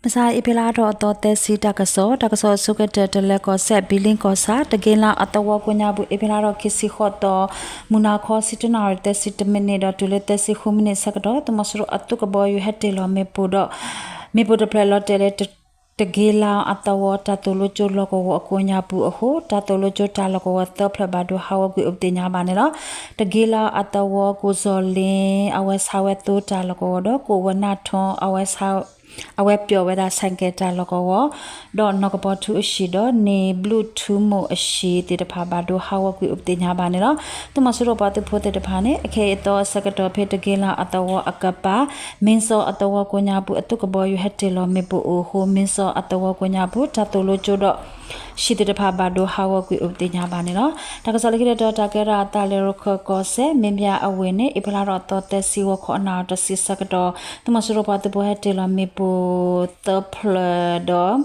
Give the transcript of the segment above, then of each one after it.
မဆါ အ့ဖြ့လါထီၣ်အသီသၢဆံ တၢ်ကစီၣ်, တၢ်ကစီၣ်အဆိကတၢၢ် တလဲၤကီၢ်စဲၣ် ဘံလ့ကီၢ်ဆၣ် တက့လါအသဝီကိးညါပူၤ အ့ဖြ့လါထီၣ်ခံဆံဃိးသီ မုၢ်နၤခီ ဆံတၢနၣ်ရံၣ် သၢဆံတမံးနံးဒီး တုၤလၢသၢဆံဃုမံးနံးဆၢကတီၢ် သုးမီၤစိရိၤအသုးကဘီယူၤဟဲတ့ၢ်လီၤမ့ၣ်ပိၢ်ဒီး မ့ၣ်ပိၢ်တဖျၢၣ်လီၤတဲာ်လၢ တက့လါအသဝီ တၢ်သိၣ်လိကၠိလီၢ်ကဝီၤအကိးညါပူၤအဃိ တၢ်သိၣ်လိကၠိတၢ်လီၢ်ကဝီၤသၢဖျၢၣ်ဘၣ်ဒိဟးဂီၤကွံာ်အိၣ်ပသ့ၣ်ညါဘၣ်န့ၣ်လီၤ. တက့လါအသဝီ ကိၣ်စီၤလ့ အဝဲဆါဝဲသိတၢ်လီၢ်ကဝီၤဒီး ကိၣ်ဝဲနၢ်ထွန်း အဝဲပျီၢ်ဝဲဒၣ်ဆဲးကဲးတၢ်လီၢ်ကဝီၤ ဒီးနီၢ်ကပီၤထူအဟံၣ်ဒီး န့ၢ်ဘျုးထူမိၢ်အဟံၣ်သ့ၣ်တဖၣ်ဘၣ်ဒိဟးဂီၤကွံာ်အိၣ်ပသ့ၣ်ညါဘၣ်န့ၣ်လီၤ. သုးမီၤစိရိၤပှၤသုးဖိသ့ၣ်တဖၣ်န့ၣ် အခဲအံၤအသီအဆၢကတီၢ်ဖဲတက့လါအသဝီအကပၤ မ့ၢ်စီအသဝီကိးညါပူၤ အသုးကဘီယူၤဟဲတ့ၢ်လီၤမ့ၣ်ပိၢ်အိၣ်အဃိ မ့ၢ်စီအသဝီကိးညါပူၤ တၢ်သိၣ်လိကၠိဒီး ဟံၣ်သ့ၣ်တဖၣ်ဘၣ်ဒိဟးဂီၤကွံာ်အိၣ်ပသ့ၣ်ညါဘၣ်န့ၣ်လီၤ. တၢ်ကစီၣ်လၢခံတတီၤ တၢ်ကဲထီၣ်အသးလၢရခၢၣ်ကီၢ်စဲၣ် မ့ၢ်ဘၠၣ်အဝ့ၢ်န့ၣ် အ့ဖြ့လါထီၣ်အသီသၢဆံ ဂီၤခီအနၣ်ရံၣ်တဆံဆၢကတီၢ် သုးမီၤစိရိၤပှၤသုးဖိဟဲတ့ၢ်လီၤမ့ၣ်ပိၢ်သၢဖျၢၣ်ဒီး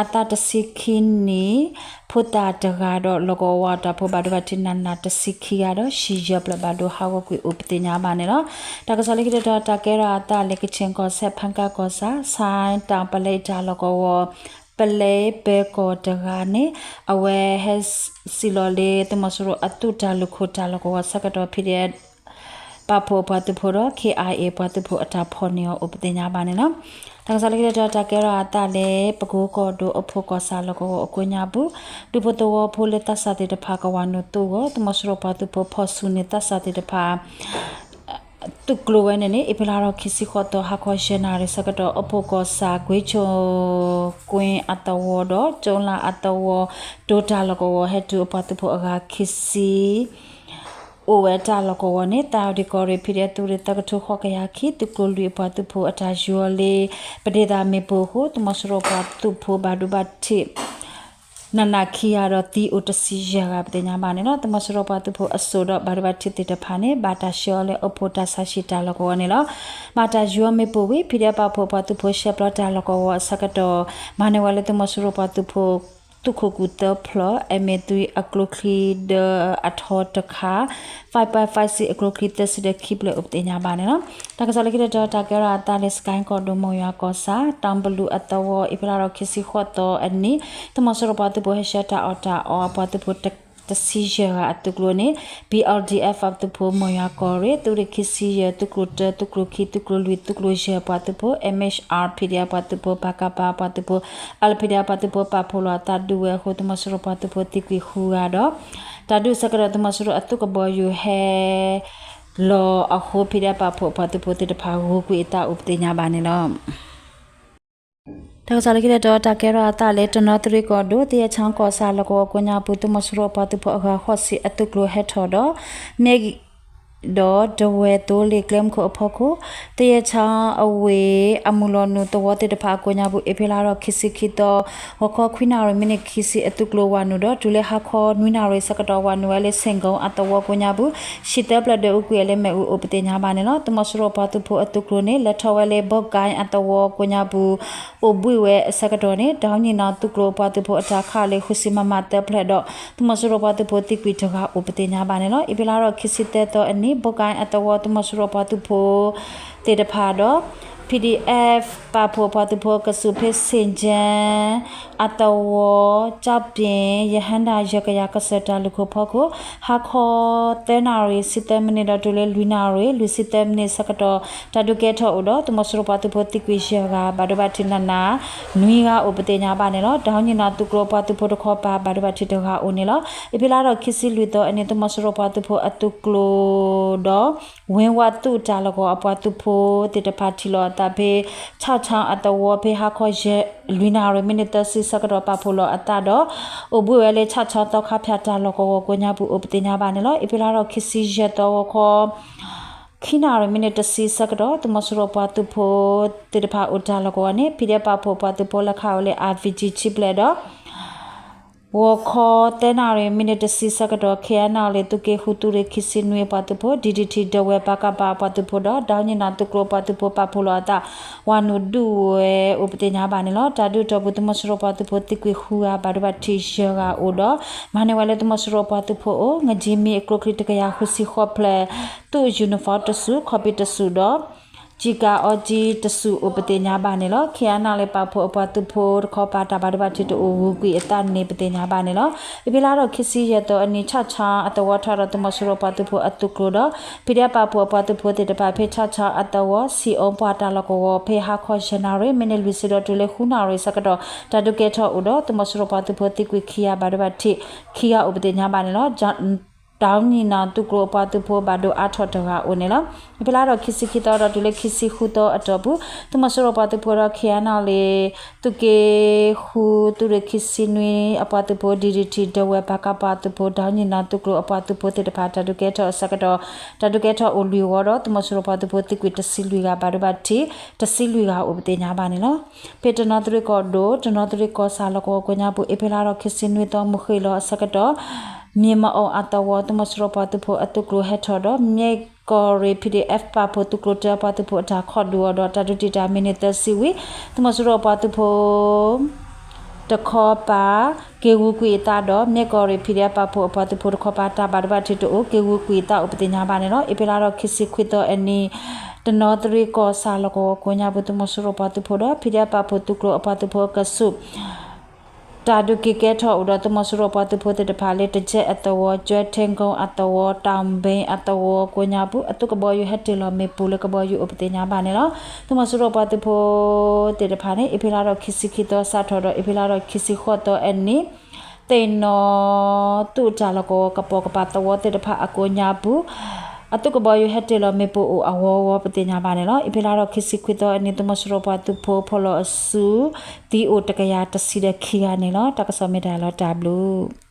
အသးတဆံခံနံၣ် ဖိသၣ်တဂၤဒီး လီၢ်ကဝီၤတၢ်ဖိဘၣ်ဒိဘၣ်ထံးနးနးတဆံခံဂၤဒီး ဟံၣ်ယဲၢ်ဖျၢၣ်ဘၣ်ဒိဟးဂီၤကွံာ်အိၣ်ပသ့ၣ်ညါဘၣ်န့ၣ်လီၤ. တၢ်ကစီၣ်လၢခံတတီၤ တၢ်ကဲထီၣ်အသးလၢကခ့ၣ်ကီၢ်စဲၣ် ဖၣ်ကၣ်ကီၢ်ဆၣ် ဆၣ်တၢ်ပလဲတၢ်လီၢ်ကဝီၤ ပလဲပၢၤကီၢ်တဂၤန့ၣ် အဝဲဟဲစံၣ်လီၤလၢ သုးမီၤစိရိၤအသုးတၢ်လုၢ်ခိၣ်တၢ်လီၢ်ကဝီၤဆၢကတီၢ် ဖံးဒဲး ပာ်ဖှိၣ်အပှၤသုးဖိဒီး ခ့ၣ်အါအ့ၣ် ပှၤသုးဖိအတၢ်ဖီၣ်န့ၢ်အီၤအိၣ်ပသ့ၣ်ညါဘၣ်န့ၣ်လီၤ. တၢ်ကစီၣ်လၢခံတတီၤ တၢ်ကဲထီၣ်အသးလၢ ပကိကီၢ်ဒိၣ်အဖီကီၢ်ဆၣ်လီၢ်ကဝီၤအကိးညါပူၤ ဒူဖိသဝီဖိလၢသးစၢ်သ့ၣ်တဖၣ်ကဝၤနုာ်သုးအဂီၢ် သုးမီၤစိရိၤပှၤသုးဖိဖီၣ်ဆူၣ်န့ၢ်သးစၢ်သ့ၣ်တဖၣ် သုးကျိၤဝဲန့ၣ်န့ၣ် အ့ဖြ့လါထီၣ်ခံဆံဃိးသီ ဟါခီယဲၢ်နၣ်ရံၣ်ဆၢကတီၢ် အဖီကီၢ်ဆၣ် ကွ့ဆိၣ်ကွ့အသဝီဒီး ကၠိလါအသဝီ တိၤတၢ်လီၢ်ကဝီၤ ဟဲတုၤအပှၤသုးဖိအဂၤခံဆံ အိၣ်ဝဲတၢ်လီၢ်ကဝီၤန့ၣ် သးအုးဒံးကီၢ်ရ့ၣ် ဖံးဒဲး သုးရ့ၣ်သၢကထိဃိးကယၤခံ သုးကျိၤလွံၢ်အပှၤသုးဖိအတၢ်ယူၤအီၤလၢ ပဒ့ၣ်သၣ်မ့ၣ်ပိၢ်အဃိ သုးမီၤစိရိၤပှၤသုးဖိဘၣ်ဒိဘၣ်ထံး နးနးခံဂၤဒီးသံအိၣ်တဆံယဲၢ်ဂၤပသ့ၣ်ညါဘၣ်န့ၣ်လီၤ. သုးမီၤစိရိၤပှၤသုးဖိအစိၣ်ဒီးဘၣ်ဒိဘၣ်ထံးသ့ၣ်တဖၣ်န့ၣ် ဘၣ်တၢ်ဆှၢအီၤလၢအိဖီတၢ်ဆါဟံၣ်တၢ်လီၢ်ကဝီၤန့ၣ်လီၤ. ဘၣ်တၢ်ယူၤအီၤမ့ၣ်ပိၢ်ဝံၤ ဖံးဒဲးပာ်ဖှိၣ်ပှၤသုးဖိရှဲပျီတၢ်လီၢ်ကဝီၤအဆၢကတီၢ် မၤန့ၢ်ဝဲလၢသုးမီၤစိရိၤပှၤသုးဖိ သုးခိၣ်ကူၣ်သၢဖျၢၣ် အမ့ၢ်သွံအကျိချံဒီးအထီတခါ five point five six အကျိချံသၢဆံဒီးခံဖျၢၣ်အိၣ်ပသ့ၣ်ညါဘၣ်န့ၣ်လီၤ. တၢ်ကစီၣ်လၢခံတတီၤ တၢ်ကဲထီၣ်အသးလၢ စကဲကီၢ်ဒိၣ် မိၢ်ယွၤကီၢ်ဆၣ် တၢ်ဘလူးအသဝီ အ့ဖြ့လါထီၣ်ခံဆံဃိးသီအနံၤ သုးမီၤစိရိၤပှၤသုးဖိဟဲဆှၢတၢ်အီၣ်တၢ်အီအပှၤသုးဖိ တဆံယဲၢ်ဂၤအသုးကျိၤန့ၣ် ပံၣ်အီၣ်ဒီးအ့ၣ်အ့ၣ် အသုးဖိ မိၢ်ယွၤကီၢ်ရ့ၣ် သုးရ့ၣ်ခံဆံယဲၢ် သုးကျိၤတၢ သုးကျိၤခံ သုးကျိၤလွံၢ် သုးကျိၤယဲၢ်ပှၤသုးဖိ MHR PDF ပှၤသုးဖိ ပကဖ ပှၤသုးဖိ အါလၢ PDF ပှၤသုးဖိပာ်ဖှိၣ်လီၤအသးဒုးဝဲအဃိ သုးမီၤစိရိၤပှၤသုးဖိသံကွံာ်ဃုဂၤဒီး တၢ်ဒုးဆၢကတီၢ် သုးမီၤစိရိၤအသုးကဘီယူၤဟဲလီၤအဃိ ဖံးဒဲးပာ်ဖှိၣ်ပှၤသုးဖိသ့ၣ်တဖၣ်ဂုၤကွံာ်အသးအိၣ်ပသ့ၣ်ညါဘၣ်န့ၣ်လီၤ. တၢ်ကစီၣ်လၢခံတတီၤ တၢ်ကဲထီၣ်အသးလၢ တနီသရံၣ်ကီၢ်ဒိၣ် သယဲၣ်ချောင်းကီၢ်ဆၣ်လီၢ်ကဝီၤကိးညါပူၤ သုးမီၤစိရိၤပှၤသုးဖိအဂၤဃိးဆံအသုးကျိၤဟဲထီၣ်ဒီး မ့ၢ် ဒီးတဝဲၢ်သိလ့ၣ်ကျဲမုၢ်ခိၣ်အဖီခိၣ် သယဲၣ်ချောင်းအဝ့ၢ် အမုၢ်လီၤနုာ်သဝီသ့ၣ်တဖၣ်အကိးညါပူၤ အ့ဖြ့လါထီၣ်ခံဆံခံသီ ဂီၤခီခွံနၣ်ရံၣ် မံးနံးခံဆံအသုးကျိၤဝၤနုာ်ဒီး တုၤလၢဟါခီနွံနၣ်ရံၣ်ဆၢကတီၢ်ဝၤနုာ်ဝဲလၢ ဆ့ၣ်ကိၣ်အသဝီကိးညါပူၤ ဟံၣ်သၢဖျၢၣ်ဒွဲၣ်အူကွံာ်အီၤလၢမ့ၣ်အူအိၣ်ပသ့ၣ်ညါဘၣ်န့ၣ်လီၤ. သုးမီၤစိရိၤပှၤသုးဖိအသုးကျိၤန့ၣ် လဲၤထီၣ်ဝဲလၢ ဘီကၣ်အသဝီကိးညါပူၤ အိၣ်ဘှံးဝဲအဆၢကတီၢ်န့ၣ် ဒုးနံၣ်နီၤသုးကျိၤပှၤသုးဖိအတၢ်ခးအီၤလၢ ဃုဆံ မမ သၢဖျၢၣ်ဒီး သုးမီၤစိရိၤပှၤသုးဖိသံကွံာ်တဂၤအိၣ်ပသ့ၣ်ညါဘၣ်န့ၣ်လီၤ. အ့ဖြ့လါထီၣ်ခံဆံသၢသီအနံၤ ဘီကၣ်အသဝီ သုးမီၤစိရိၤပှၤသုးဖိသ့ၣ်တဖၣ်ဒီး PDF ပာ်ဖှိၣ်ပှၤသုးဖိကဆူးဖဲ ဆ့ၣ်ကၠဲ အသဝီ ကၠီပ့ၤ ရဟၣ်ဒၣ်ယဲၢ်ကယၤကစၢၢ်တၢ်လုၢ်ခိၣ်ဖီခိၣ် ဟါခီသၢနၣ်ရံၣ်ဆံသၢမံးနံးဒီးတုၤလၢလွံၢ်နၣ်ရံၣ်လွံၢ်ဆံသၢမံးနံးဆၢကတီၢ် တၢ်ဒုးကဲထီၣ်အိၣ်ဒီး သုးမီၤစိရိၤပှၤသုးဖိသံကွံာ်ယဲၢ်ဂၤ ဘၣ်ဒိဘၣ်ထံးနးနး နွံဂၤအိၣ်ပသ့ၣ်ညါဘၣ်န့ၣ်လီၤ. ဒုးနံၣ်နီၤသုးကျိၤပှၤသုးဖိတခီပၤ ဘၣ်ဒိဘၣ်ထံးတဂၤအိၣ်န့ၣ်လီၤ. အ့ဖြ့လါထီၣ်ခံဆံလွံၢ်သီအနံၤ သုးမီၤစိရိၤပှၤသုးဖိအသုးကျိၤဒီး ဝ့ၢ်ဝါသူၣ်တၢ်လီၢ်ကဝီၤအပှၤသုးဖိသ့ၣ်တဖၣ်ထံၣ်လိာ်အသးဖဲ ဆၣ်ဆီအသဝီဖဲဟါခီယဲၢ် လွံၢ်နၣ်ရံၣ်မံးနံးသၢဆံဆၢကတီၢ်ပာ်ဖှိၣ်လိာ်အသးဒီး အိၣ်ဘှံးဝဲလၢ ဆၣ်ဆီသီခါဖၠၣ်တၢ်လီၢ်ကဝီၤကိးညါပူၤအိၣ်ပသ့ၣ်ညါဘၣ်န့ၣ်လီၤ. အ့ဖြ့လါထီၣ်ခံဆံယဲၢ်သီဂီၤခီ ခံနၣ်ရံၣ်မံးနံးတဆံဆၢကတီၢ် သုးမီၤစိရိၤပှၤသုးဖိသ့ၣ်တဖၣ်အိၣ်တၢ်လီၢ်ကဝီၤန့ၣ် PDF ပာ်ဖှိၣ်ပှၤသုးဖိလၢခးဝဲလၢ RPG ခံဖျၢၣ်ဒီး ဂီၤခီသၢနၣ်ရံၣ်မံးနံးတဆံဆၢကတီၢ် KNLA သုးက့ဃု သုးရ့ၣ်ခံဆံနွံအပှၤသုးဖိ DDT ဒဝဲၢ် ပကဖ အပှၤသုးဖိဒီး ဒုးနံၣ်နီၤသုးကျိၤပှၤသုးဖိပာ်ဖှိၣ်လိာ်အသး ဝၤနုာ်ဒုးဝဲအိၣ်ပသ့ၣ်ညါဘၣ်န့ၣ်လီၤ. တၢ်ဒုးအတီၢ်ပူၤ သုးမီၤစိရိၤပှၤသုးဖိသံကွံာ်ဃုဂၤ ဘၣ်ဒိဘၣ်ထံးယဲၢ်ဂၤအိၣ်ဒီး မၤန့ၢ်ဝဲလၢသုးမီၤစိရိၤပှၤသုးဖိအအိၣ် ငကၠံမံအကျိချံတကယၤဃုဆံဃိးဖျၢၣ် သူၣ် uniform တစူၣ် ခီပံတစူၣ်ဒီး ကၠံကၤအီကၠံတစူၣ်အိၣ်ပသ့ၣ်ညါဘၣ်န့ၣ်လီၤ. ခ့ၣ်အဲၣ်နၣ်လ့ၣ်ပာ်ဖှိၣ်အပှၤသုးဖိတခီပၤ တၢ်ဘၣ်ဒိဘၣ်ထံးတအိၣ် ဂုာ်ကွံာ်အသးန့ၣ် ပသ့ၣ်ညါဘၣ်န့ၣ်လီၤ. အ့ဖြ့လါထီၣ်ခံဆံယဲၢ်သီအနံၤ ဆၣ်ဆၣ်အသဝီထီၣ်ဒီး သုးမီၤစိရိၤပှၤသုးဖိအသုးကျိၤဒီး ဖံဒဲပာ်ဖှိၣ်အပှၤသုးဖိသ့ၣ်တဖၣ် ဖဲဆၣ်ဆၣ်အသဝီ စံၣ်အီပှၢ်တၢ်လီၢ်ကဝီၤ ဖဲဟါခီယဲၢ်နၣ်ရံၣ် မံးနံးလွံၢ်ဆံဒီးတုၤလၢဃုနၣ်ရံၣ်ဆၢကတီၢ် တၢ်ဒုးကဲထီၣ်အိၣ်ဒီး သုးမီၤစိရိၤပှၤသုးဖိသံကွံာ်ခံဂၤ ဘၣ်ဒိဘၣ်ထံးခံဂၤအိၣ်ပသ့ၣ်ညါဘၣ်န့ၣ်လီၤ. တၢ်ညီနုၢ်သုးကျိၤအပှၤသုးဖိဘၣ်ဒိအါထီၣ်တဂၤအိၣ်န့ၣ်လီၤ. အ့ဖြ့လါထီၣ်ခံဆံခံသီဒီးတုၤလၢခံဆံဃုသီအတီၢ်ပူၤ သုးမီၤစိရိၤပှၤသုးဖိဒီး ခ့ၣ်အဲၣ်နၣ်လ့ၣ် သုးက့ဃုသုးရ့ၣ်ခံဆံနွံအပှၤသုးဖိ ဒံၣ်ဒံၣ်ထံၣ် ဒဝဲၢ်ပၤကပၤသုးဖိ တၢ်ညီနုၢ်သုးကျိၤအပှၤသုးဖိသ့ၣ်တဖၣ် တၢ်ဒုးကဲထီၣ်အဆၢကတီၢ် တၢ်ဒုးကဲထီၣ်အိၣ်လွံၢ်ဝီဒီး သုးမီၤစိရိၤပှၤသုးဖိသံကွံာ်တဆံလွံၢ်ဂၤ ဘၣ်ဒိဘၣ်ထံးတဆံလွံၢ်ဂၤအိၣ်ပသ့ၣ်ညါဘၣ်န့ၣ်လီၤ. ဖဲတနီသရံၣ်ကီၢ်ဒိၣ် တနီသရံၣ်ကီၢ်ဆၣ်လီၢ်ကဝီၤကိးညါပူၤ အ့ဖြ့လါထီၣ်ခံဆံနွံသီ မုၢ်ဃ့ၢ်လီၤအဆၢကတီၢ် မ့ၢ်မအီၣ်အသဝီ သုးမီၤစိရိၤပှၤသုးဖိအသုးကျိၤဟဲထီၣ်ဒီး မၠဲၣ်ကီၢ်ရ့ၣ် PDF ပာ်ဖှိၣ်သုးကျိၤတၢအပှၤသုးဖိအတၢ်ခီၣ်ဒုးအီၤဒီး တၢ်ဒုးတံာ်တာ်မံးနံးသၢဆံဝံၤ သုးမီၤစိရိၤအပှၤသုးဖိ တခီပၤ က့ၤဂုာ်ကွံာ်အသးဒီး မၠဲၣ်ကီၢ်ရ့ၣ် PDF ပာ်ဖှိၣ်အပှၤသုးဖိတခီပၤ တၢ်ဘၣ်ဒိဘၣ်ထံးတအိၣ် က့ၤဂုာ်ကွံာ်အသးအိၣ်ပသ့ၣ်ညါဘၣ်န့ၣ်လီၤ. အ့ဖြ့လါထီၣ်ခံဆံခွံသီအနံၤ တနီသရံၣ်ကီၢ်ဆၣ်လီၢ်ကဝီၤကိးညါပူၤ သုးမီၤစိရိၤပှၤသုးဖိဒီး PDF ပာ်ဖှိၣ်သုးကျိၤအပှၤသုးဖိအကဆူး တၢ်ဒုးက့ၤကဲထီၣ်အိၣ်ဒီး သုးမီၤစိရိၤပှၤသုးဖိသ့ၣ်တဖၣ်လၢ တကဲအသဝီ ကၠဲထ့ကိအသဝီ တၢ်ဘ့အသဝီကိးညါပူၤ အသုးကဘီယူၤဟဲတ့ၢ်လီၤမ့ၣ်ပိၢ်လၢ ကဘီယူၤအိၣ်ပသ့ၣ်ညါဘၣ်န့ၣ်လီၤ. သုးမီၤစိရိၤပှၤသုးဖိသ့ၣ်တဖၣ်န့ၣ် အ့ဖြ့လါထီၣ်ခံဆံခံသီစးထီၣ်ဒီး အ့ဖြ့လါထီၣ်ခံဆံဃိးသီအနံၤ သ့ၣ်နီၣ်သုးတၢ်လီၢ်ကဝီၤ ကပိာ်ကပၤသဝီသ့ၣ်တဖၣ်အကိးညါပူၤ အသုးကဘီယူၤဟဲတ့ၢ်လီၤမ့ၣ်ပိၢ်အိၣ်အဂီၢ်ဂီၢ်ပသ့ၣ်ညါဘၣ်န့ၣ်လီၤ. အ့ဖြ့လါထီၣ်ခံဆံခွံသီအနံၤ သုးမီၤစိရိၤပှၤသုးဖိဖီၣ်လီၤအစု သံအိၣ်တကယၤတဆံဒီးခံဂၤန့ၣ်လီၤ. တၢ်ကစီၣ်မ့ၢ်တၢ်လီၤတၢ်ဘျုး